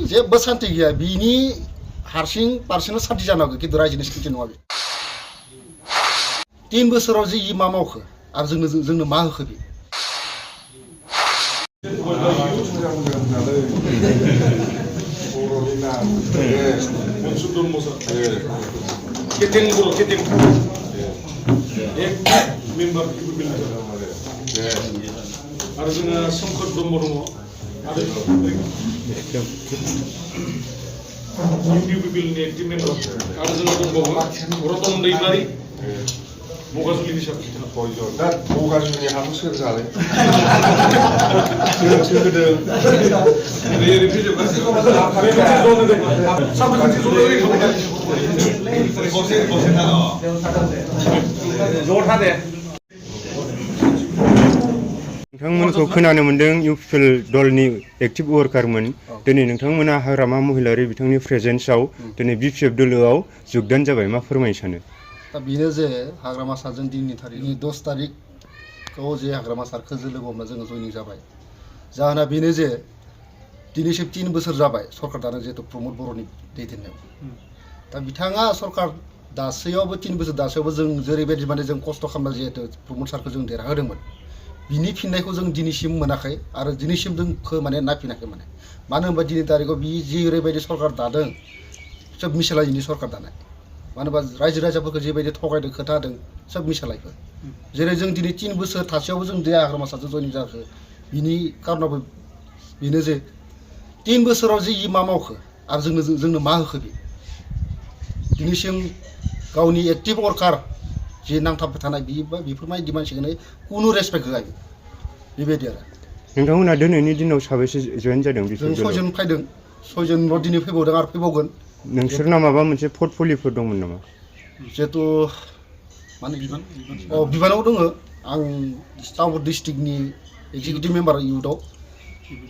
जेबो सान्थि गैया बिनि हारसिं पार्सनेल सान्थि जानांगौ खिन्थु रायजोनि सान्थि नङा बे 3 बोसोराव जे मा मावखो आरो जोंनो मा होखो बे आरो जोङो सोमखोर ब्रह्म दङ आरो इउपिपिएलनि एक्टिभ मेम्बार आरो जोङो दंबावो रतन दैमारि बगाजुलिनि साबिथा कयजन दा बगाजुलिनि हाखौ सोर जालाय सोर होदों नोंथांमोनखौ खोनानो मोन्दों इउपिपिएल दलनि एक्टिभ वर्कारमोन दिनै नोंथांमोना हाग्रामा महिलारि बिथांनि प्रेजेन्सआव दिनै बिपिएफ दोलोआव जोगदान जाबाय मा फोरमायनो सानो दा बेनो जे हाग्रामा सारजों दिननि थारिखनि 10 तारिखआव जे हाग्रामा सारखौ लोगो हमना जोङो जयनिं जाबाय जाहोना बेनो जे दिनैसिम 3 बोसोर जाबाय सरकार दानो जिहेतु प्रमद बर'नि दैदेननायाव दा बिथाङा सरकार दासैयावबो 3 बोसोर दासैयावबो जों जेरैबायदि माने जों खस्थ' खालामना जिहेतु प्रमद सारखौ जों देरहाहोदोंमोन बिनि फिननायखौ जों दिनैसिम मोनाखै आरो दिनैसिम जोंखौ माने नायफिनाखै माने मानो होनबा दिनै तारिखआव बि जेरैबायदि सरकार दादों सोब मिसालायिनि सरकार दानाय मानो होनबा रायजो राजाफोरखौ जेबायदि थगायदों खोथा होदों सोब मिसालायफोर जेरै जों दिनै 3 बोसोर थासेयावबो जों जे हाग्रामा सारजों जयनिं जाखो बिनि कारनावबो बेनो जे 3 बोसोराव जे मा मावखो आरो जोंनो मा होखो बे दिनैसिम गावनि एक्टिभ वर्कार जे नांथाबबाय थानाय बेफोरबायदि मानसिखौनो कुनु रेसपेक्ट होआ बेबायदि आरो नोंथांमोना दिनैनि दिनाव साबेसे जयेन जादों जों 6 जन फैदों 6 जनल' दिनै फैबावदों आरो फैबावगोन नोंसोरना माबा मोनसे पर्टफलियोफोर दंमोन नामा जिहेतु माने बिबानाव दङ आं तामुलपुर डिस्ट्रिक्टनि एक्जिकिउटिभ मेम्बार इउथआव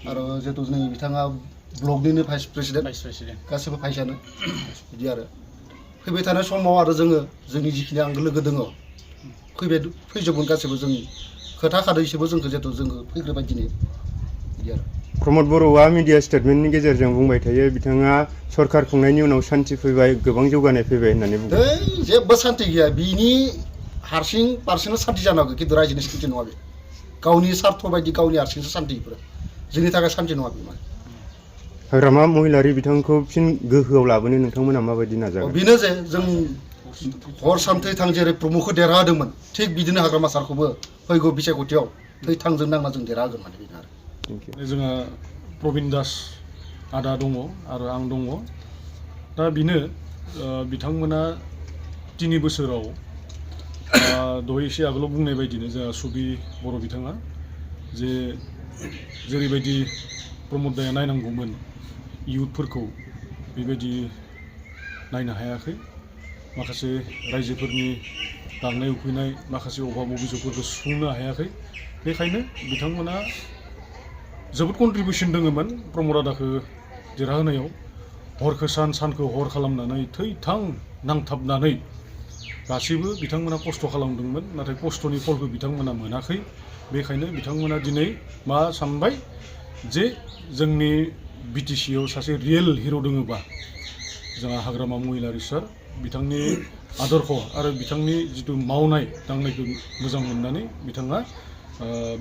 आरो जिहेतु नै बिथाङा ब्लकनिनो भाइस प्रेसिडेन्ट गासैबो भाइसआनो बिदि आरो फैबाय थानाय समाव आरो जोंनि जिखिनि आंगो लोगो दङ फैजोबगोन गासैबो जों खोथा खादैसोबो जोंखौ जिहेतु जोङो फैग्रोबाय दिनै बिदि आरो प्रमद बर'आ मिडिया स्टेटमेन्टनि गेजेरजों बुंबाय थायो बिथाङा सरकार खुंनायनि उनाव सान्थि फैबाय गोबां जौगानाय फैबाय होननानै बुङो जेबो सान्थि गैया बिनि हारसिं पार्सनेल सान्थि जानांगौ खिन्थु रायजोनि सान्थि नङा बे गावनि सार्थ बायदि गावनि हारसिंसो सान्थि बेफोरो जोंनि थाखाय सान्थि नङा बे माने हाग्रामा महिलारि बिथांखौ फिन गोहोआव लाबोनो नोंथांमोना माबायदि नाजागोन बेनो जे जों हर सान थै थां जेरै प्रमदखौ देरहाहोदोंमोन थिग बिदिनो हाग्रामा सारखौबो फैगौ बिसायख'थियाव थै थांजों नांना जों देरहाहोगोन माने बेनो आरो जोंहा प्रबिन दास आदा दङ आरो आं दङ दा बेनो बिथांमोना 3 बोसोराव दहाय एसे आगोलाव बुंनाय बायदिनो जोंहा सुबि बर' बिथाङा जे जेरैबायदि प्रमद दाया नायनांगौमोन इयुथफोरखौ बेबायदि नायनो हायाखै माखासे रायजोफोरनि गांनाय उखैनाय माखासे अभाब अभिजगफोरखौ सुफुंनो हायाखै बेखायनो बिथांमोना जोबोद कन्ट्रिबिउसन दङमोन प्रमद आदाखौ देरहाहोनायाव हरखौ सानखौ हर खालामनानै थै थां नांथाबनानै गासैबो बिथांमोना खस्थ' खालामदोंमोन नाथाय खस्थ'नि फलखौ बिथांमोना मोनाखै बेखायनो बिथांमोना दिनै मा सानबाय जे जोंनि बिटिसिआव सासे रियेल हिर' दङबा जोंहा हाग्रामा महिलारि सार बिथांनि आदर्श आरो बिथांनि जिथु मावनाय दांनायखौ मोजां मोननानै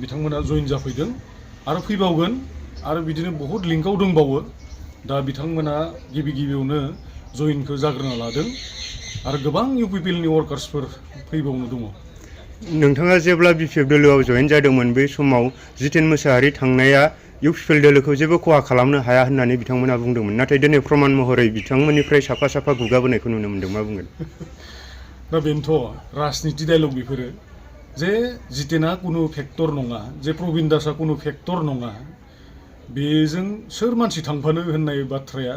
बिथांमोना जयेन जाफैदों आरो फैबावगोन आरो बिदिनो बहुत लिंकआव दंबावो दा बिथांमोना गिबियावनो जयेनखौ जाग्रोना लादों आरो गोबां इउपिपिएलनि वर्कार्सफोर फैबावनो दङ नोंथाङा जेब्ला बिपिएफ दोलोआव जयेन जादोंमोन बै समाव जितेन मोसाहारि थांनाया इउपिपिएल दोलोखौ जेबो खहा खालामनो हाया होननानै बिथांमोना बुंदोंमोन नाथाय दिनै प्रमाण महरै बिथांमोननिफ्राय साफा गुगाबोनायखौ नुनो मोन्दों मा बुंगोन दा बेनोथ' राजनिति डायलग बेफोरो जे जितेना कुनु फेक्टर नङा जे प्रबिन दासआ कुनु फेक्टर नङा बेजों सोर मानसि थांफानो होननाय बाथ्राया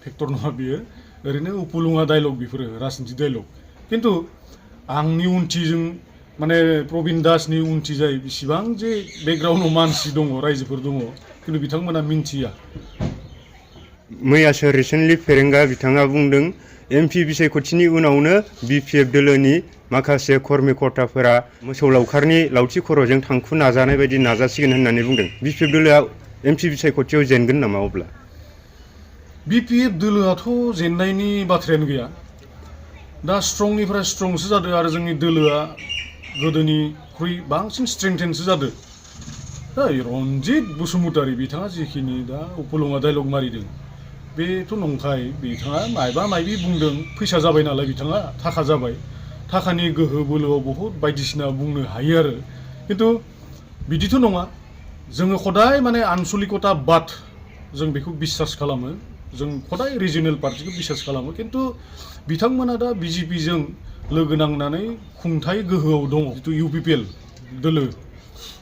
फेक्टर नङा बियो ओरैनो उपलुङा डायलग बेफोरो राजनिति डायलग खिन्थु आंनि उनथिजों माने प्रबिन दासनि उनथिजाय बेसेबां जे बेकग्राउन्डआव मानसि दङ रायजोफोर दङ खिन्थु बिथांमोना मिन्थिया मैयासो रिसेन्टलि फेरेंगा बिथाङा बुंदों एमपि बिसायख'थिनि उनावनो बिपिएफ दोलोनि माखासे कर्मिकर्ताफोरा मोसौ लावखारनि लावथि खर'जों थांखु नाजानाय बायदि नाजासिगोन होननानै बुंदों बिपिएफ दोलोआ एमपि बिसायख'थियाव जेनगोन नामा अब्ला BPF दोलोआथ' जेननायनि बाथ्रायानो गैया दा स्ट्रंनिफ्राय स्ट्रंसो जादों आरो जोंनि दोलोआ गोदोनिख्रुइ बांसिन स्ट्रेंथेनसो जादों दा रन्जित बसुमतारी बिथाङा जिखिनि दा उपलङा डायलग मारिदों बेथ' नंखाय बिथाङा मायबा मायबि बुंदों फैसा जाबाय नालाय बिथाङा थाखा जाबाय थाखानि गोहो बोलोआव बहुद बायदिसिना बुंनो हायो आरो खिन्थु बिदिथ' नङा जोङो खदाय माने आनसलिकता बाद जों बेखौ बिसास खालामो जों खदाय रिजनेल पार्टिखौ बिसास खालामो खिन्थु बिथांमोना दा बिजेपिजों लोगो नांनानै खुंथाय गोहोआव दङ जिथु UPPL दोलो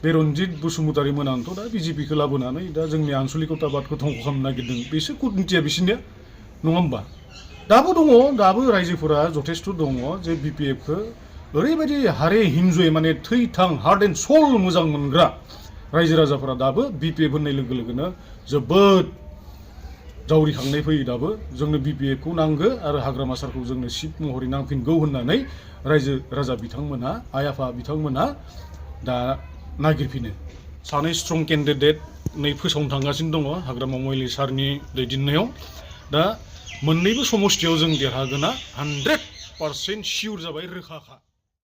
बे रन्जित बसुमतारी मोनानोथ' दा बिजेपिखौ लाबोनानै दा जोंनि आनसलिकता बादखौ धंख' खालामनो नागिरदों बेसो कुटनितिया बिसोरनिया नङा होमबा दाबो दङ दाबो रायजोफोरा जथेस्थ' दङ जे BPFखौ ओरैबायदि हारे हिन्जय माने थै थां हार्ट एन्ड सोल मोजां मोनग्रा रायजो राजाफोरा दाबो BPF होननाय लोगो लोगोनो जोबोद जावरिखांनाय फैयो दाबो जोंनो BPFखौ नांगौ आरो हाग्रामा सारखौ जोंनो चिफ महरै नांफिनगौ होननानै रायजो राजा बिथांमोना आइ आफा बिथांमोना दा नागिरफिनो सानै स्ट्रं केन्डिडेट नै फोसावनो थांगासिनो दङ हाग्रामा महिलि सारनि दैदेननायाव दा मोननैबो समस्थियाव जों देरहागोना 100% सियर जाबाय रोखाखा